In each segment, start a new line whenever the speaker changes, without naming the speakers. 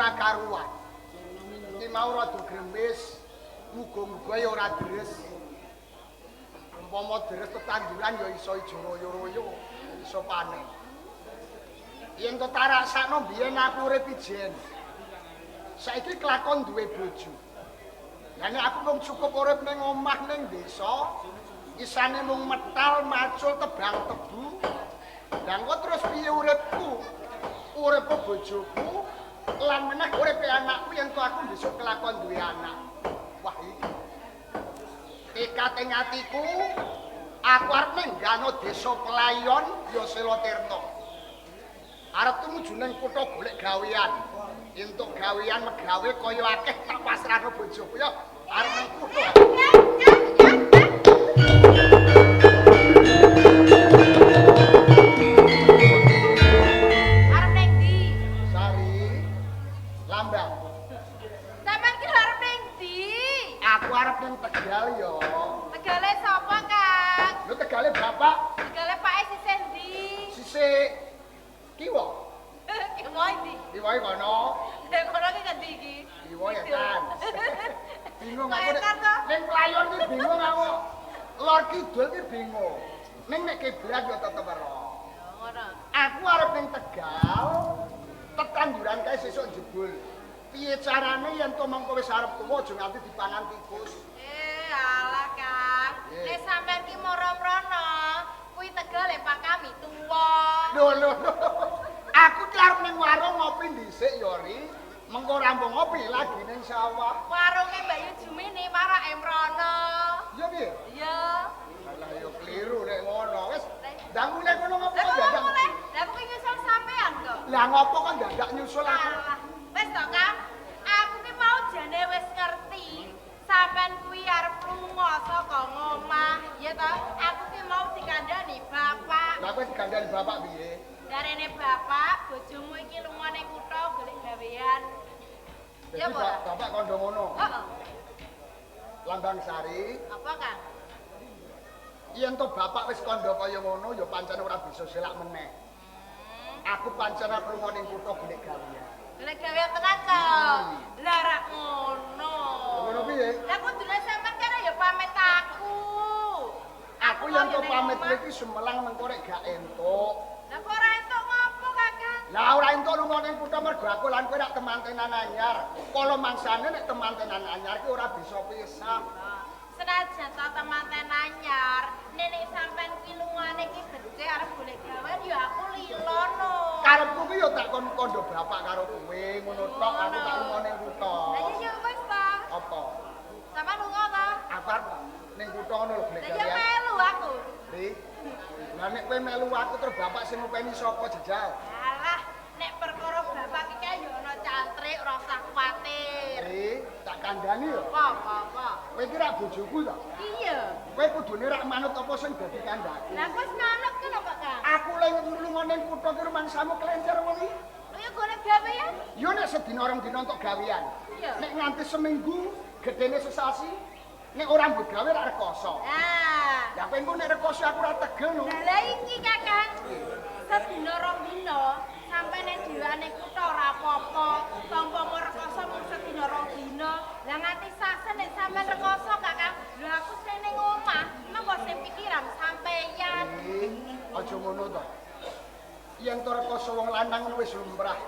ora karuan. Iki mau rada gremis, muga-muga ya ora deres. Umpama deres tetanduran ya iso ijo royo-royo, iso panen. Yen to tak rasakno biyen aku urip ijen. Saiki kelakon duwe bojo. Lah nek aku mung cukup urip ning omah ning desa, isane mung metal, macul, tebang tebu. Lah engko terus piye uripku? Uripku bojoku lan meneh uripe anakku yen to aku besok kelakon duwe anak. Wah iki. Tekad ing atiku, aku arep nenggano desa Pelayon ya Selatirta. Arep tumuju ning kutha golek gawean. Entuk gawean megawe kaya akeh tak pasrahno bojoku ya arep ning kutha.
Arep ning ndi?
Sari Lambang.
Sampeyan ki arep ning ndi?
Aku arep ning Tegal ya.
Tegale sapa, Kang?
Lho Tegale bapak.
Tegale pake sisih ndi?
Sisih kiwa.
Kiwa ndi?
Kiwa kono.
Lah kono ki ngendi iki?
Kiwa ya kan. Bingung aku
nek
ning Playon ki bingung aku. Lor kidul ki bingung. Ning nek kiblat ya tetep ero.
Ngono.
Aku arep ning Tegal, tetanduran kae sesuk jebul. Piye carane yen to mongko wis arep tuwa aja nganti dipangan tikus.
Alah Kang. Nek sampean ki moro-mrono, kuwi Tegale Pak kami tuwa.
Lho lho. Aku ki arep ning warung ngopi dhisik ya Ri. Mengko rampung ngopi lagi ning sawah.
Warunge Mbak Yu Jumini marake mrono.
Iya piye?
Iya.
Alah ya kliru nek ngono. Wis ndang mulih kono ngopo kok dadak.
Lah aku ki nyusul sampean kok.
Lah ngopo kok dadak nyusul aku?
Wis to Kang. Aku ki mau jane wis ngerti sampean kuwi arep lunga saka ngomah, ya to? Aku ki mau dikandhani bapak.
Lah kowe dikandhani bapak piye?
Darene bapak, bojomu iki lunga ning kutha golek gawean.
Ya apa? Bapak kandha ngono.
Heeh.
Lambang Sari.
Apa, Kang?
Yen to bapak wis kandha kaya ngono ya pancen ora bisa selak meneh. Aku pancen arep lunga ning kutha golek gawean.
Golek gawean tenan to. Lah rak ngono.
Ngono piye?
Lah kudune sampean kan ya pamit aku.
Aku yen to pamit iki sumelang mengko rek gak entuk.
Lah kok ora entuk ngopo, Kakang?
Lah ora entuk lunga ning kutha mergo aku lan kowe rak temantenan anyar. Kala mangsane nek temantenan anyar ki ora bisa pisah.
Senajan to temanten anyar, nek sampean ki lungane ki becik arep golek gawean ya aku lilono.
Karepku ki ya tak kon kandha bapak karo kowe, ngono tok aku tak lunga ning kutha.
Lah iya wis ta.
Apa?
Sampeyan lunga ta?
Aku arep ning kutha ngono lho golek
gawean. Lah iya melu aku.
Ri. Lah nek kowe melu aku terus bapak sing ngopeni sapa jejal?
Alah, nek perkara bapak iki kae ya ana cantrik ora usah kuwatir.
Ri, tak kandhani yo.
Apa apa?
Kowe iki rak bojoku to?
Iya.
Kowe kudune rak manut apa sing dadi kandhaku.
Lah wis manut ki lho kok, Kang.
Aku lek lunga ning kutha ki rumangsamu kelencer wong iki.
Lho ya golek gawean.
Yo nek sedina rong dina entuk gawean.
Iya.
Nek nganti seminggu gedene sesasi, nek ora mbok gawe rak rekoso.
Lah.
Lah kowe engko nek rekoso aku ora tegel lho.
Lah iki Kakang. Sedina rong dina sampe nek dheweane kutha ora apa-apa. Umpama rekoso mung sedina rong dina, lah nganti sasen nek sampean rekoso Kakang. Lho aku sing ning omah, mengko sing pikiran sampeyan.
Aja ngono to. Yen to rekoso wong lanang wis lumrah.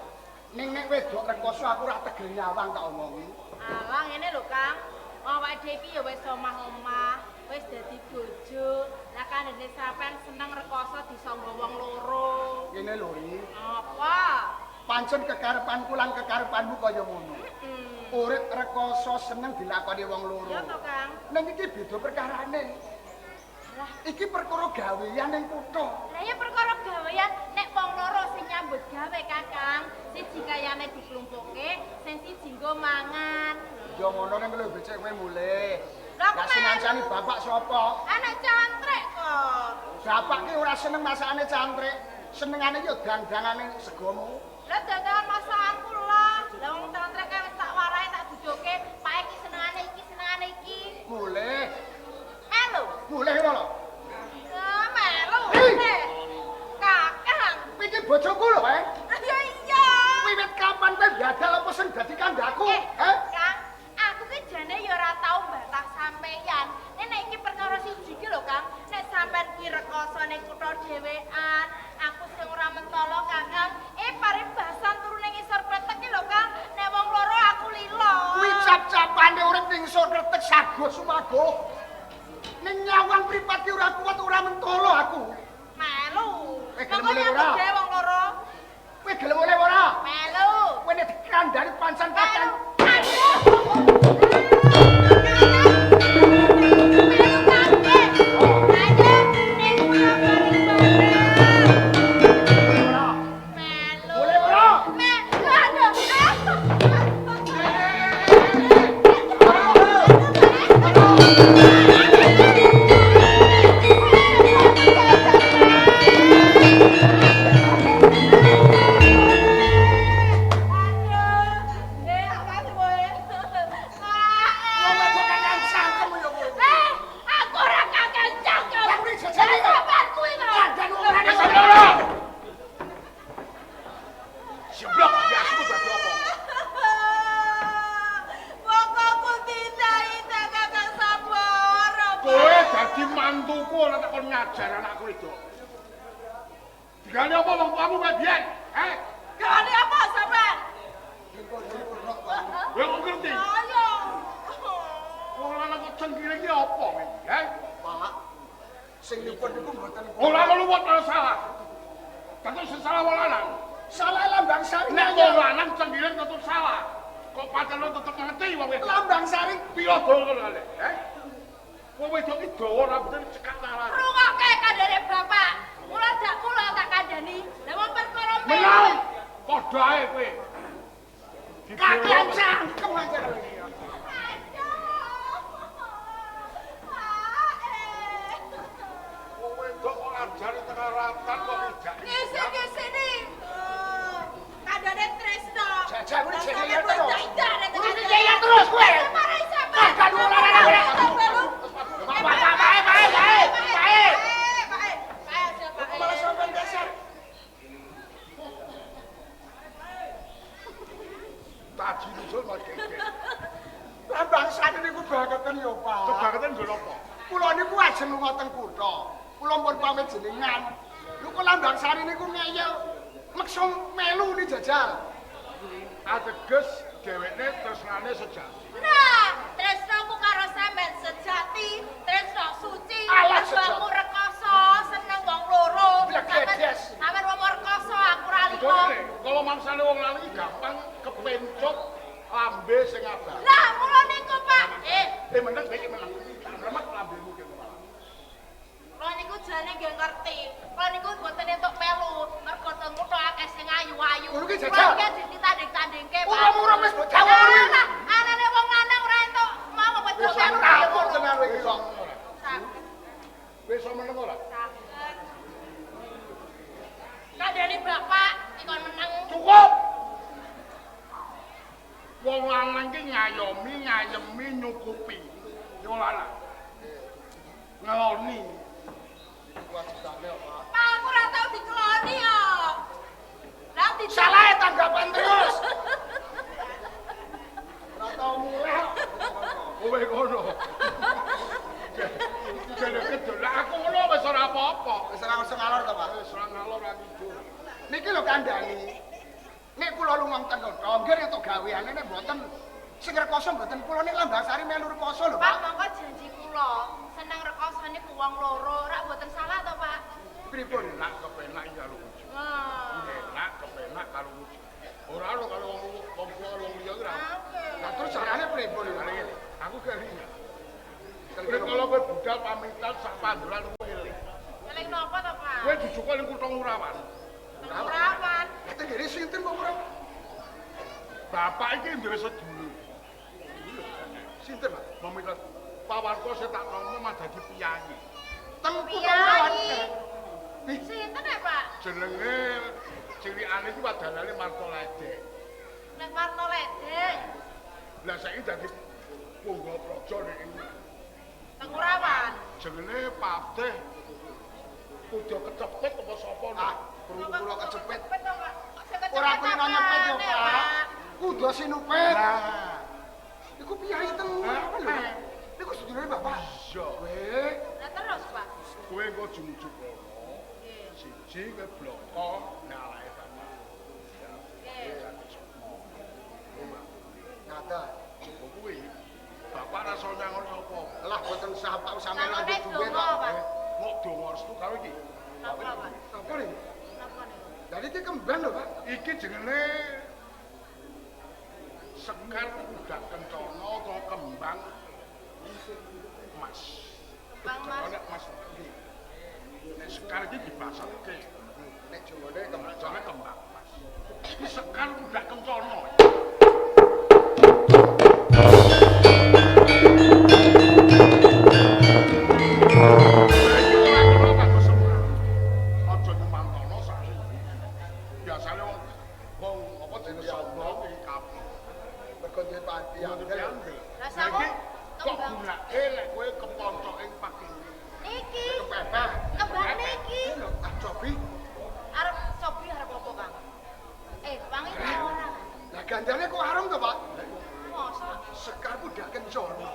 Ning nek wedok rekoso aku ora tegel nyawang tak omongi.
Alah ngene lho Kang. Awake dhewe iki ya wis omah-omah, wis dadi bojo. Lah kandhane sampean seneng rekoso disangga wong loro.
Ngene lho Ri.
Apa?
Pancen kekarepanku lan kekarepanmu kaya ngono. Urip rekoso seneng dilakoni wong loro.
Iya to, Kang.
Ning iki beda perkarane.
Lah
iki perkara gawean ning kutha.
Lah ya perkara gawean nek wong loro sing nyambut gawe, Kakang. Siji kayane diklumpukke, sing siji nggo mangan.
Ya ngono ning lho becik kowe mulih.
Lah
Lah sing ngancani bapak sapa?
Anak cantrik kok.
Bapak ki ora seneng masakane cantrik. Senengane ya dangdangane segomu.
Lah dandangan masakanku lah. Lah wong cantrik kae wis tak warai tak duduke, Pak iki senengane iki, senengane iki.
Mulih.
Melu.
Mulih ora lho.
Ya melu. Kakang.
Iki bojoku lho, eh.
Ya iya.
Wiwit kapan kowe badal apa sing teguh. Ning nyawang mripat ki ora kuat ora mentolo aku.
Melu.
Kowe gelem oleh ora?
Wong loro.
Kowe gelem oleh ora?
Melu.
Kowe nek dikandhani pancen kakang.
Melu kabeh. Ayo ning
Ora.
Melu.
Boleh ora?
Melu. Aduh.
Wong wedok kakang cangkem ya kowe.
Aku ora kakang cangkem.
Lah kuwi jajane kok.
Sampean kuwi to.
Kandhan wong lanang
Wis ora. Jeblok biasmu dadi apa?
Pokokku tidak kakang sabar.
Kowe dadi mantuku ora tak kon ngajar anakku itu. Digane apa wong tuamu kowe biyen? Eh,
Gane apa sampean?
kowe kok ngerti?
Ayo.
Wong lanang kok cengkire iki apa kowe iki, eh?
Pak. Sing nyuwun niku mboten
Ora ngluwut ora salah. Tentu salah wong lanang.
Salah Lambang Sari.
Nek wong lanang cengkire tetep salah. Kok pancen tetep ngerti wong wedok.
Lambang Sari
Piro dawa ngono kale, eh? Wong wedok iki dawa rambute cekak nalar.
Rungokke kandhane bapak. Mula dak kula tak kandhani. Lah wong perkara
Menang. Padha ae kowe.
kakang cangkem aja.
Wong wedok kok ngajari tengah ratan kok ijak.
Ngisi-ngisini. Kandhane Tresno.
Jajal kuwi jenenge terus.
Kuwi
Kuwi terus kowe. Kakang wong lanang kowe. Pak, Pak, Pak, Pak, Pak, Pak. Kok malah sampean dasar.
Taji nusul malah geger.
Lambang Sari niku bangeten ya, Pak.
Kebangetan nggo napa?
Kula niku ajeng lunga teng kutha. Kula pun pamit jenengan. Lho kok Lambang Sari niku ngeyel meksa melu ni jajal.
Ateges dhewekne tresnane sejati.
Nah, tresnoku karo sampean sejati, tresno suci,
Alah, sejati.
mbakmu rekoso, seneng wong loro.
Blegedes.
Sampean wong rekoso, aku ora limo.
Dene, kalau mangsane wong lanang iki gampang kepencut lambe sing abang.
Lah, mula niku, Pak.
Meneng iki meneng. Tak remek lambemu ki malah.
Kula niku jane nggih ngerti. Kula niku mboten entuk melu, mergo teng kutha akeh sing ayu-ayu.
Ngono ki jajal.
Kula iki ditanding-tandingke, Pak.
Urung-urung wis mbok jawab kuwi.
Lah, anane wong lanang ora entuk mau wedok
Wis
melu.
takut tenan kowe iki kok.
Saged.
Kowe iso meneng ora?
Saged. Kandhane bapak dikon meneng.
Cukup. Wong lanang ki ngayomi, ngayemi, nyukupi. Wong lanang. Ngeloni.
Kewajibane Pak.
Pak, aku ora tau dikeloni yo. Lah di
Salah tanggapan terus. Ora tau mulih.
Kowe ngono. Jane kedol. Lah aku ngono wis ora apa-apa.
Wis ora usah ngalor to, Pak.
Wis ora ngalor ora ngidul.
Niki lho kandhani. Nek kula lunga teng kutha, nggih entuk gaweane nek mboten sing rekoso mboten kula nek Lambang Sari melu rekoso lho,
Pak,
Pak.
monggo janji kula, seneng rekoso niku wong loro, rak mboten salah to, Pak?
Pripun?
Enak kepenak iki karo bojo.
Wah.
Enak kepenak karo bojo. Ora ono karo wong wong tuwa karo wong liya ki ora.
Lah terus carane pripun?
Ngene ngene. Aku kelingan. Kowe kalau kowe budal pamitan sak panduran kowe eling.
Eling napa to, Pak?
Kowe dijukuk ning kutha Ngurawan.
Ngurawan.
Tenggene sinten kok ora?
Bapak iki duwe sedulur.
Sinten, Pak?
Memilat pawarka sing tak nomo mah dadi piyayi.
Teng kutha Ngurawan.
Sinten ya, Pak?
Jenenge cilikane iki wadalane Marto Ledek.
Nek Marto Ledek.
Lah saiki dadi Punggawa Praja nek
Teng Ngurawan.
Jenenge Patih Kuda kecepet apa sapa nek?
Krungu kula kecepet. Ora kulino nyepet yo, Pak. Kuda sinupet.
Lah,
iku piyayi teng Ngurawan lho. Niku sedulure Bapak.
Iya.
Kowe.
Lah terus, Pak.
Kowe engko jumujuk kono. Siji kowe bloko nalake bapak.
Nggih.
Ngaten.
Coba kuwi. Bapak rasa nyangon sapa?
Lah usah Pak, sampeyan lanjut duwe kok.
Mok donga restu karo iki.
Napa, Pak?
Napa niki?
Napa niku?
Lah iki kembang lho, Pak.
Iki jenenge sekar udak kencana utawa kembang mas.
Kembang mas.
Nek mas iki. Nek sekar iki dibasake.
Nek jawane
kembang kembang mas. Iki sekar udak kencana. Aja nyumantono saiki. Biasane wong apa jenenge sombong iki kabeh.
Mergo duwe pati andel.
Lah sapa
kok gunake lek kowe keponcok ing pagine.
Niki.
Kepepeh.
Kembang niki.
Ah cobi.
Arep cobi arep apa, Kang? Wangi ta ora?
Lah gandane kok arum to, Pak?
Mosok
sekar udah kencana.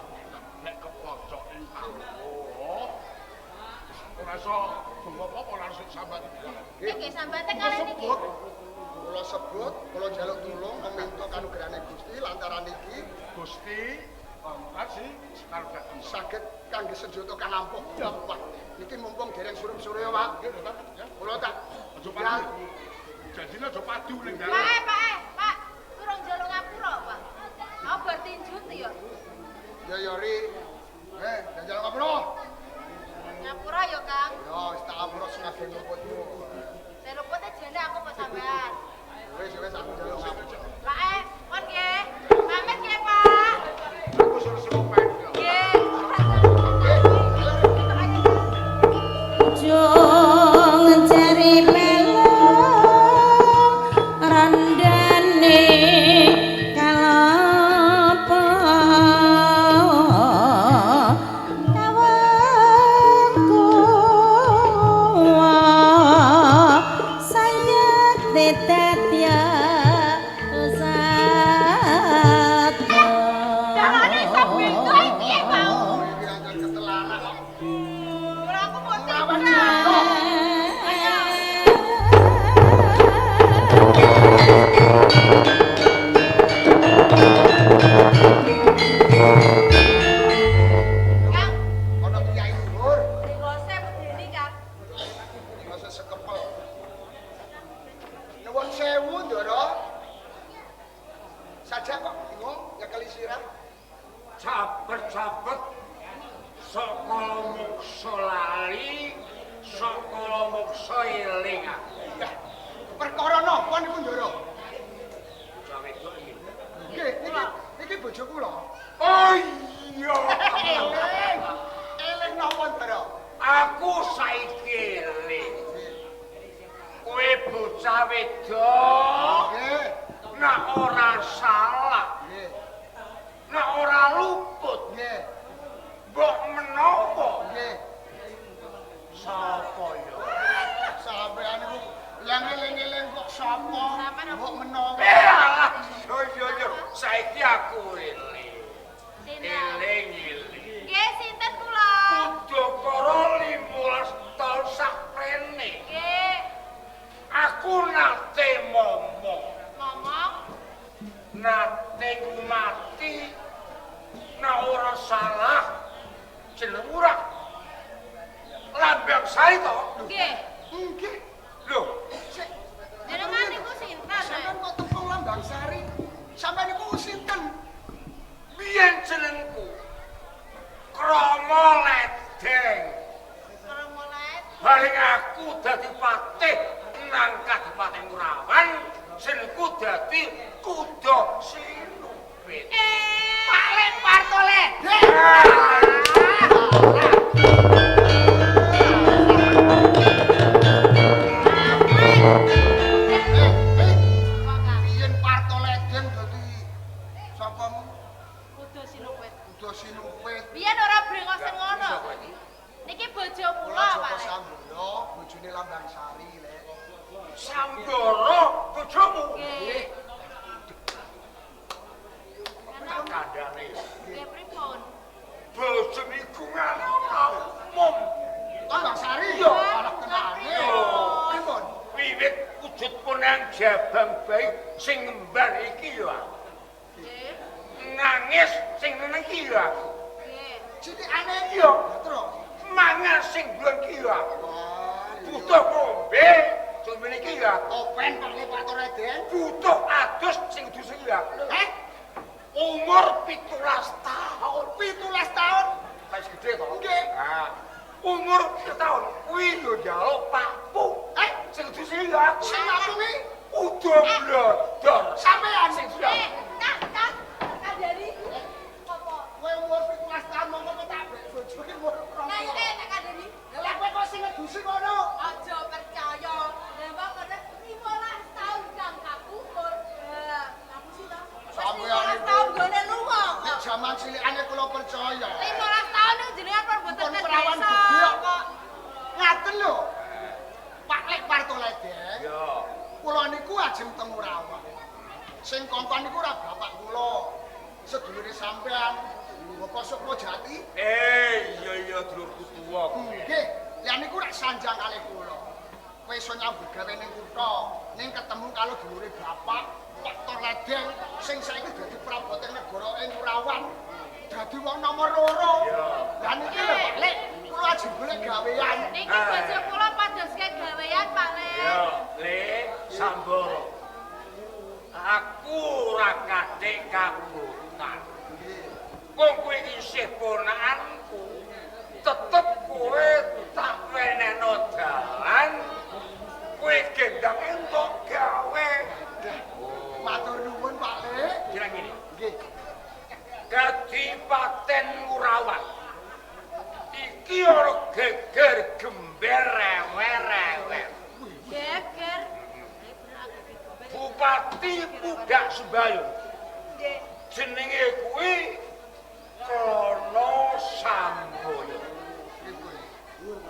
Nek keponcok ing panggono. Ora iso donga apa-apa ora iso sambat iki.
Nggih sambate kalih niki.
Kula sebut, kula njaluk tulung meminta kanugrahane Gusti lantaran niki
Gusti pamungkas sekar udah kencana.
Saged kangge senjata kang ampuh. Wah, niki mumpung dereng surup-surup ya, Pak.
Nggih, ya.
Kula tak
aja padu. Janjine aja padu ning dalan.
Pak, Pak, Pak. Urung njaluk ngapura, Pak. Aku bar tinju to ya.
Ya ya ri. Njaluk ngapura.
Ngapura ya, Kang.
Ya wis tak ngapura sengaja luputmu.
Sing lupute jane aku apa sampean?
Wis wis aku njaluk ngapura.
Pak, pun nggih. Pamit nggih, Pak.
Aku suruh-suruh pengen.
Nggih.
Aja ngejari melo randane kalapa tawang kuwa sayat tetya satu.
Dalane iso beda iki mau.
Iki ancen ketelarak kok.
Ora aku mau
Lawan
tinju.
jatuh.
Kang,
Ana kiai dhuwur,
bringose medeni, Kang.
rasa sekepel. Nuwun sewu, Ndara. Sajak kok bingung nyekeli sirah.
Capet-capet saka muksa lali, saka muksa eling aku.
Lah, perkara napa niku, Ndara?
Bocah wedok iki.
Nggih, niki niki bojo kula.
Oh iya.
Eling. Eling napa, Ndara?
Aku saiki eling. Kowe bocah wedok,
Nggih.
nek ora salah,
Nggih.
nek ora luput,
Nggih.
mbok menawa
Nggih.
sapa ya?
Sampeyan niku lah ngeling-eling kok sapa?
Sampeyan apa?
Mbok menawa.
Eh alah, yo yo yo, saiki aku eling.
Sinten?
Eling eling.
Nggih, sinten kula?
Kudakara 15 taun saprene.
Nggih.
Aku nate momong,
Ngomong
nate mati, nek ora salah jeneng ora Lambang Sari to?
nggih.
Nggih.
Lho,
Sik.
Jenengan niku sinten?
Sampeyan kok tepung Lambang Sari? Sampeyan niku sinten?
biyen jenengku Krama Ledeng.
Krama Ledeng.
Bareng aku dadi patih nang Kadipaten Kurawan, jenengku dadi Kuda Sinupit.
Pak Lek Parto Ledeng.
Eh, eh.
Apa, Kang?
Biyen Parto Ledeng dadi sapa mu?
Kuda Sinupit.
Kuda Sinupit.
Biyen ora brengosen ngono. Niki bojo
Kula
kula,
Joko
Pak Lek.
Sambara, bojone Lambang Sari, Lek.
Sambara bojomu.
Nggih.
Tak kandhane.
Nggih pripun?
Bojomu iku ngene ora umum.
Lambang Sari?
Iya.
Alah tenane. Pripun?
Wiwit wujud ponang jabang bayi sing ngembar iki ya aku.
Nggih.
Nangis sing neneng iki ya aku.
Nggih.
Cilikane
Iya.
Terus.
Mangan sing bulan ki ya.
Wah, iya.
Butuh ngombe, sing iki ya.
Open Pak Le Pak Toreden.
Butuh adus sing dudu ya.
Eh,
Umur 17 tahun.
17 tahun.
Wis gede to?
Nggih.
Nah, umur 17 tahun kuwi yo njaluk papu.
Eh,
Sing dudu ya.
sing ngapungi
Udah blodor.
sampean
Sing dudu.
Eh, tak tak kandhani. Apa?
Kowe umur 17 tahun mongko kowe tak brek bojo ki umur 20.
Nah, eh tak kandhani.
Lah kowe kok sing ngedusi ngono?
Aja percaya. Lah kok kene 15 tahun kang kapungkur. Lah, ngapusi to. Wis
Sampeyan
15 tahun gone lunga
Nek
kok.
jaman cilikane kula percaya.
15 tahun niku jenengan pun mboten
Pun
ten
perawan
desa
gede kok.
kok.
Ngaten lho. Pak Lek Partoledeng,
Yo.
kula niku ajeng teng Urawan. Sing kongkon niku ora bapak kula. Sedulure sampean, Bapak Sukmo Jati.
Eh, iya iya dulurku tuwa.
Nggih, lha niku rak sanjang kalih kula. Kowe iso nyambut gawe ning kutha, ning ketemu karo dulure bapak Pak Torledeng sing saiki dadi praboten negara ing Urawan. Dadi wong nomor loro. Lah niki lho Pak Lek, kula ajeng golek gawean.
Niki bojo kula padoske gawean Pak Lek.
Yo, Le Samboro. Aku ora kathik kabutan. Wong kowe iki isih ponakanku. Tetep kowe tak wenehno dalan. Kowe gendang entuk gawe.
Matur nuwun Pak Lek.
Kira ngene.
Nggih.
Kadipaten Ngurawan. Iki ora geger gember rewer-rewer.
Geger.
Bupati Pudak Sembayung.
Nggih.
Jenenge kuwi Klono Samboyo.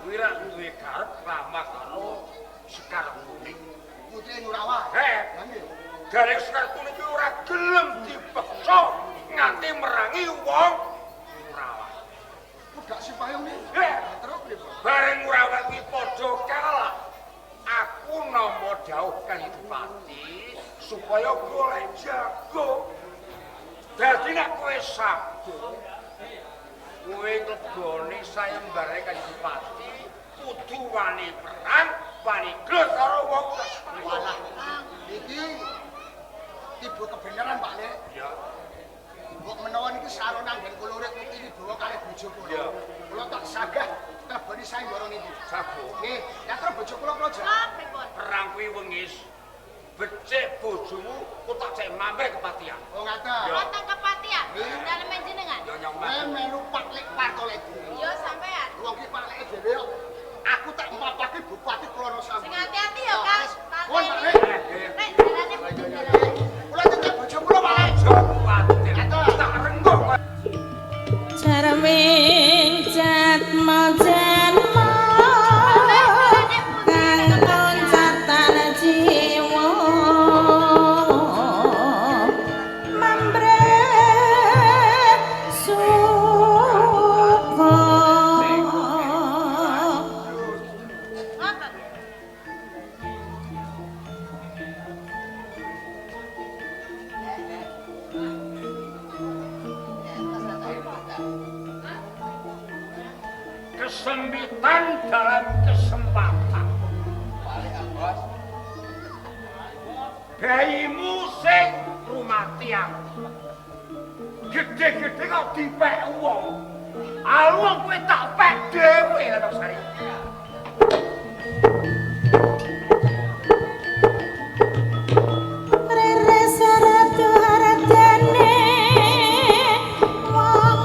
Kuwi ra duwe garep ramah karo Sekar Kuning.
Putri Ngurawan.
Heh,
Lah nggih.
gareng Sekar Kuning kuwi ora gelem dipeksa nganti merangi wong Ngurawan.
Pudak Sipayung niki.
Heh,
Terus pripun?
bareng Ngurawan kuwi padha kalah. Aku nampa dawuh Kanjeng Bupati supaya golek jago. Dadi nek kowe sago, kowe nglebone sayembara Kanjeng Bupati kudu wani perang, wani gelut karo wong.
Walah. Iki tiba kebenaran Pak Lek.
Ya,
Mbok menawa niki sarana nggen kula urip putih wibawa kalih bojo kula.
Ya.
Kula tak sagah ngleboni sayembara niki.
sago.
Nggih, ya terus bojo kula kula jak.
Kok pripun?
Perang kuwi wengis. Becik bojomu ku tak cek mampir kepatian.
Oh ngaten.
Ya.
Kula teng kepatian.
Nggih.
Daleme jenengan.
Ya nyong
Kowe
mati.
melu Pak Lek Partoledi.
Ya sampean.
Wong ki Pak Lek dhewe kok. Aku tak mapake Bupati Klono
Sing
Samboyo.
hati-hati ya, Kang. Tak
Pun Pak Lek.
Nek jalane pundi jalane.
Kula tetep bojo kula Pak Lek.
Aja kuwatir. Tak rengguh kowe.
Jarwing jatma janma kang loncatan jiwa mambre suka.
Ngoten.
Kesempitan dalam kesempatan. Bayimu sing rumati aku. Gede-gede kok dipek wong. Alu kowe tak pek dhewe lho Sari.
Rere saratu haradane wong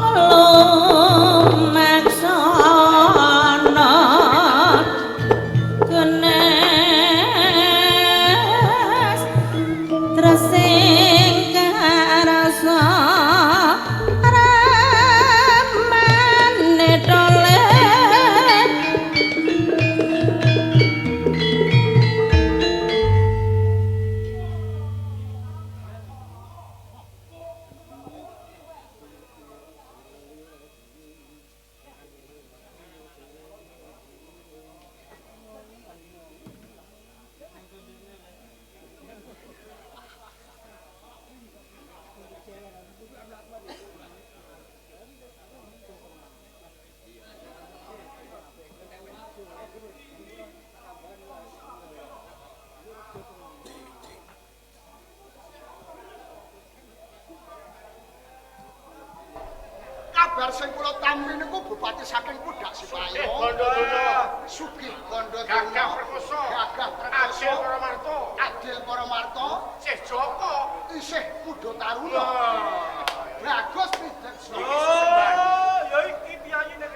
lumaksana kenes tresing karasa ramane tole.
Gelar sing kula tampi niku bupati saking Pudak Sipayo.
Bondo-bondo.
Sugih Bondo
Gagah Perkoso.
Gagah Perkoso.
Adil Paramarta.
Adil Paramarta.
Isih Joko.
Isih Muda Taruna. Bagus Pideksa.
Oh, ya iki piyayine.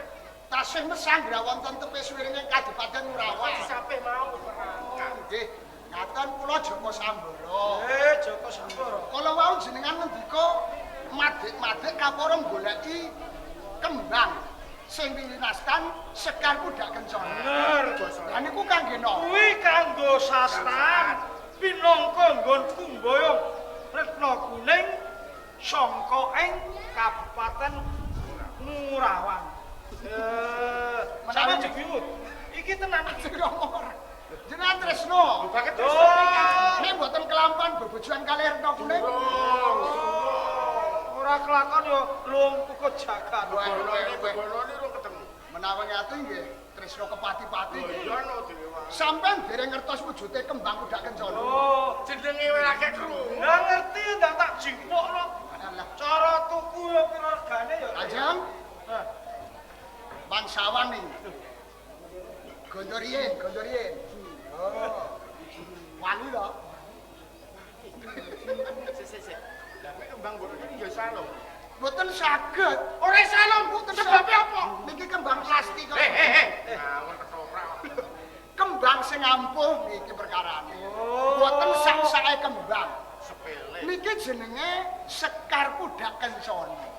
Tasih mesanggra wonten tepe suwiring Kadipaten Ngurawan.
Disapih mau perangkat.
Nggih, ngaten kula Joko Sambara.
Joko Sambara.
Kala wau jenengan ngendika madhek-madhek kapara goleki kembang sing winastan Sekar Pudak Kencana.
Bener.
Lah niku kangge napa?
Kuwi kanggo sastan pinangka nggon kumbayang Retna Kuning sangka ing Kabupaten Ngurawan. Sampeyan jegiwut. Iki tenan iki.
Jenengan tresno.
Paket tresno
Nek mboten kelampan bebojoan kalih Retna Kuning.
Ora kelakon ya lung kukut jagat.
Bolone rung ketemu.
Menawi ngati nggih tresno kepati-pati.
Iya no dhewe wae.
Sampeyan dereng ngertos wujude kembang Pudak Kencana.
Oh,
jenenge wae akeh krungu.
Lah ngerti ndak tak jipukno. Cara tuku ya pira regane ya.
Kanjeng. Bangsawan iki. Gondoriyen, gondoriyen. Oh. Wangi to.
Sik sik. Lah nek kembang mbok iki ya salom.
Mboten saged.
Ora salom,
mboten
sebabe apa?
Niki kembang plastik kok.
Ngawur ketoprak.
Kembang sing ampuh niki perkarane. Mboten sak-sake kembang.
Sepele.
Niki jenenge Sekar Pudak Kencana.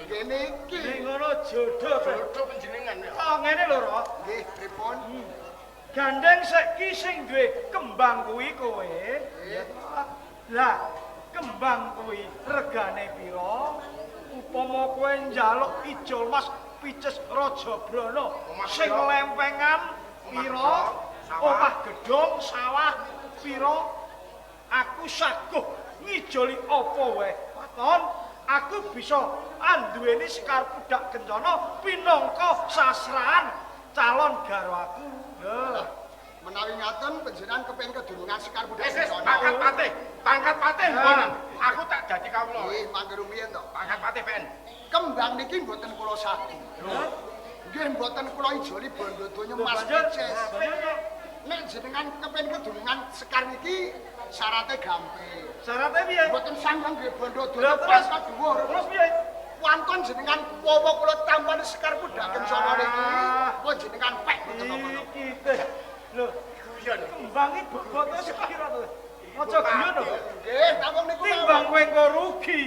Nggih niki.
Nggih ngono jodoh.
Jodoh panjenengan ya.
Oh ngene lho, Ro.
Nggih, pripun?
Gandeng saiki sing duwe kembang kuwi kowe. Lah, kembang kuwi regane pira? Upama kowe njaluk ijol mas pices Raja Brana sing lempengan pira? Omah gedhong sawah pira? Aku saguh ngijoli apa wae. Waton, aku bisa anduweni Sekar Pudak Kencana pinangka sasrahan calon garwaku. Lho,
menawi ngaten panjenengan kepengin kedunungan Sekar Pudak
Wis
Kencana.
pangkat patih, pangkat patih mboten. Aku tak dadi kawula.
Nggih, mangke rumiyin to.
Pangkat patih PN.
Kembang niki mboten kula sagu. Nggih mboten kula ijoli bondo donya mas pices. Nek jenengan kepengin kedunungan Sekar niki syarate gampil.
Syarate piye?
Mboten sanggup nggih bondo donya
Terus
pangkat dhuwur.
Terus piye?
Wonten jenengan wawa kula tampani Sekar Pudak Kencana niki, pun jenengan pek mboten napa-napa.
Iki teh. Lho, kembang iki bobote sepira to? Aja guyon lho.
Nggih, namung niku
timbang kowe engko rugi,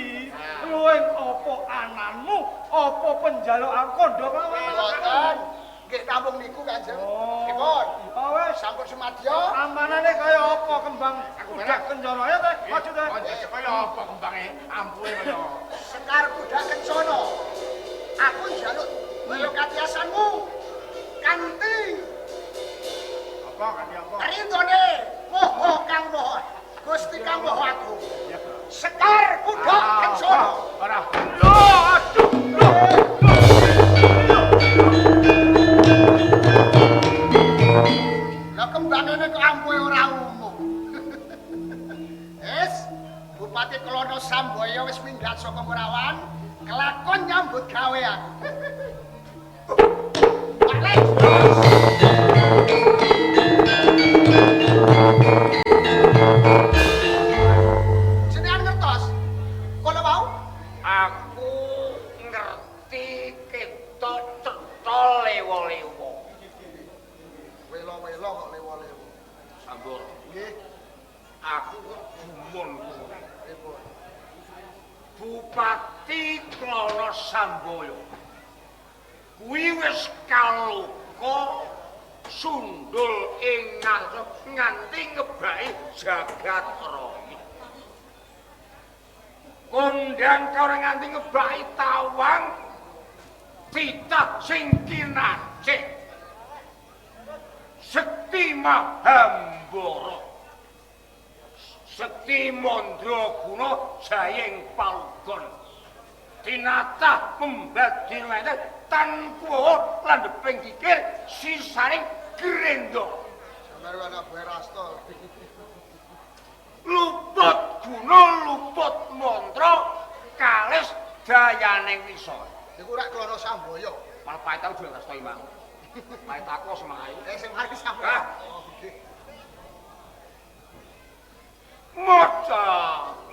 luwih apa ananmu, apa penjalukan kandha kelawan
mboten. Nggih namung niku Kanjeng. Pripun?
Oh wis,
sampun sumadya.
Amanane kaya apa kembang Pudak Kencana ya teh? Maju teh.
Kaya apa kembange? Ampuhe kaya
Sekar Pudak Kencana. Aku njaluk kaya katiasanmu kanthi
apa kanthi apa?
Rindone moho kang moho. Gusti kang moho agung. Sekar Pudak Kencana.
Ora.
Lho, aduh, lho.
Lah kembangane kok ampuhe ora umum. Wis, Bupati Klono Sambaya wis minggat saka Ngurawan, kelakon nyambut gawe aku. Balik. Jenengan ngertos? Kala wau
aku ngerti ketok cetha lewa-lewa.
Welo-welo kok lewa-lewa.
Sambur.
Nggih.
Aku kok gumun kowe. Bupati Klono Sambaya kuwi wis kaloka sundul ing ngarsa nganti ngebaki jagat raya. Kondang karo nganti ngebaki tawang titah sing kinacik. Sekti Mahambara. Sekti Mandraguna jayeng palugon. Tinatah pembadin weteng tan kuwa landheping kikir sisaning grendha.
Sampeyan anak buah rasta.
Luput guna luput mantra kalis dayane ning ngisor.
Iku rak Klono Sambaya.
Malah pahit tau jual resto imang. Pahit aku semarai.
Sing mari sampeyan.
Ah.
Oh, nggih.
Maca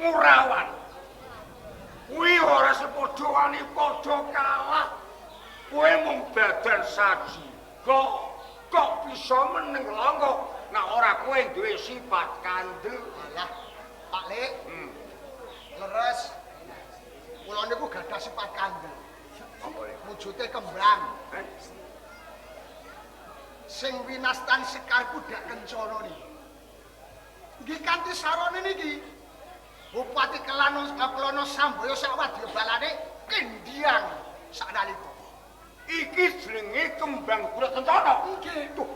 Ngurawan. Kuwi ora sepadha wani padha kalah. Kowe mung badan saji. Kok bisa meneng langga nek ora kowe duwe sifat kandel.
Alah, Pak Lek. Leres. Kula niku gadah sifat kandel.
Apa le?
Wujute kembang. Sing winastan sekar kudak kencana niki. Nggih kanthi sarane niki. Bupati Klono Sambaya sak wadya balane kendhiang saknalika.
Iki jenenge kembang kudak kencana.
Nggih.
Duh.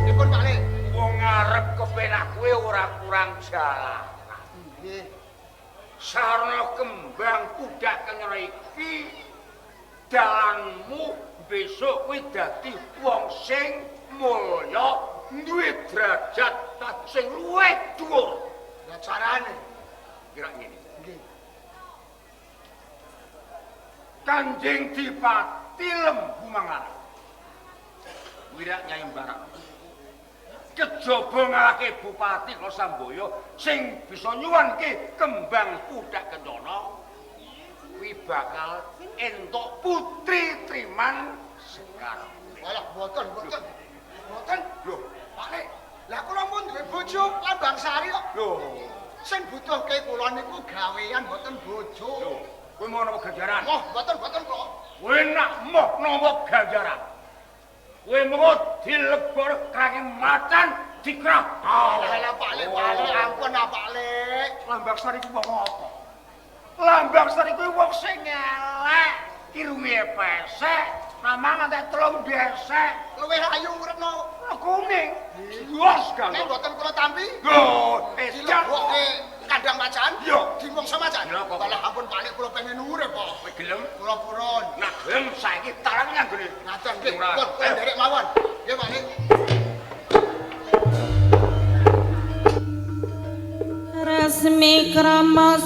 Pripun Pak Lek?
Wong arep kepenak kowe ora kurang jalan.
Nggih.
Sarana kembang kudak kencana iki dalanmu besok kowe dadi wong sing mulya duwe derajat sing luwih dhuwur.
Lah carane
kira ngene.
Nggih.
Kanjeng Dipati Lembu Mangaran. Wirak Nyai Mbarak. Kejaba ngalahke Bupati Klono Sambaya sing bisa nyuwanke kembang kudak kencana kuwi bakal entuk putri Triman Sekar.
Walah mboten, mboten. Mboten.
Lho,
Pak Lek, lah kula pun duwe bojo Lambang Sari kok.
Lho,
sing butuhke kula niku gawean mboten bojo.
Lho, kowe mau nampa ganjaran?
Moh, mboten, mboten kula.
Kowe nak moh nampa ganjaran. Kowe mengko dilebor krange macan dikrah.
Alah Pak Lek, Pak Lek, ampun ah Pak Lek.
Lambang Sari ku wong apa? Lambang Sari kuwi wong sing elek, irunge pesek, namang nganti telung desek,
Luwih ayu retno
kuning. Yos
nek
gak.
mboten kula tampi.
Lho, edan.
Dilebokke kandang macan.
Iya.
Dimongso macan.
Iya, kok.
Walah ampun Pak Lek kula pengen urip kok.
Kowe gelem?
Kula purun.
Nah, gelem saiki tarang nyang gone.
Ngaten nggih.
Ora.
Pun kula nderek mawon. Nggih Pak Lek.
Resmi krama